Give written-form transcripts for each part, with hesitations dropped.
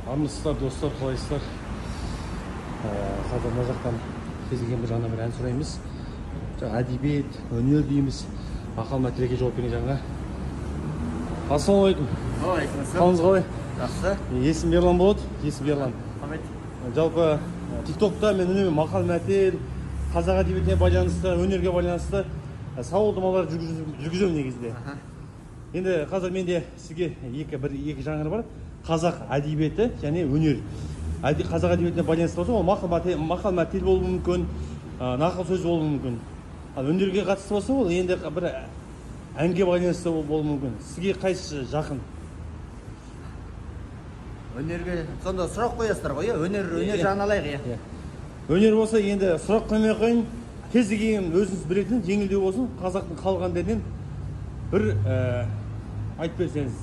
Армысыздар, достар, қалайсыздар? Қазір мына жақтан кез келген бір жағынан бір ән сұраймыз. Жаңа әдебиет, өнер дейміз. Мақал мәтелге жауап берген жанға. Ассалаумағалейкум. Уағалейкум. Қалыңыз қалай? Жақсы. Есімім Ерлан болады. Есімім Ерлан. Мұхаммед. Жалпы тиктокта мен үнемі мақал мәтел, қазақ әдебиетіне байланысты, өнерге байланысты сауалнамалар жүргіземін негізінде. Енді қазір менде сізге екі жанр бар. Қазақ әдебиеті және өнер. Қазақ әдебиетіне байланысты болса, ол мақал мәтел болуы мүмкін, нақыл сөз болуы мүмкін. Ал өнерге қатысты болса, ол енді бір әнге байланысты болуы мүмкін. Сізге қайсысы жақын? Өнерге сонда сұрақ қоясыздар ғой, иә? Өнер Иә. жағын алайық, иә. Иә. Өнер болса, енді сұрақ қоймай қояйын. Кез келген өзіңіз білетін, жеңілдеу болсын, қазақтың халық әндерінен бір айтып берсеңіз.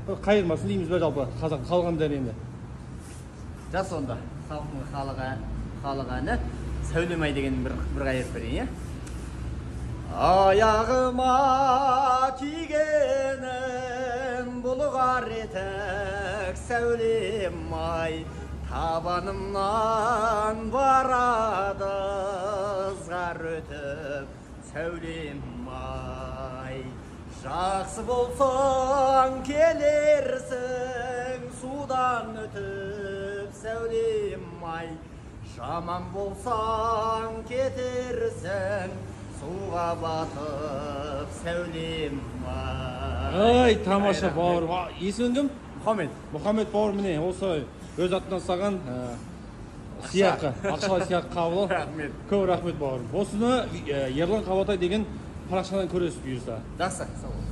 Бір қайырмасын дейміз бе, жалпы қазақтың халық әндері енді. Жас онда халықтың халық әні Сәулем ай деген бір қайырып берейін, иә? Аяғыма кигенім бұлғар етік сәулем ай, табанымнан барады ызғар өтіп сәулем ай. Жақсы болсаң келерсің судан өтіп сәулем ай, жаман болсаң кетерсің суға батып сәулем ай. Ай, тамаша, бауырым. Есімің кім? Мұхаммед. Мұхаммед бауырым, міне осы өз атынан саған сыйақы, ақшалай сыйақы қабыл ал. Рахмет. Көп рахмет, бауырым. Осыны Ерлан Қабатай деген парақшадан көресіз бұйырса. Жақсы, сау бол.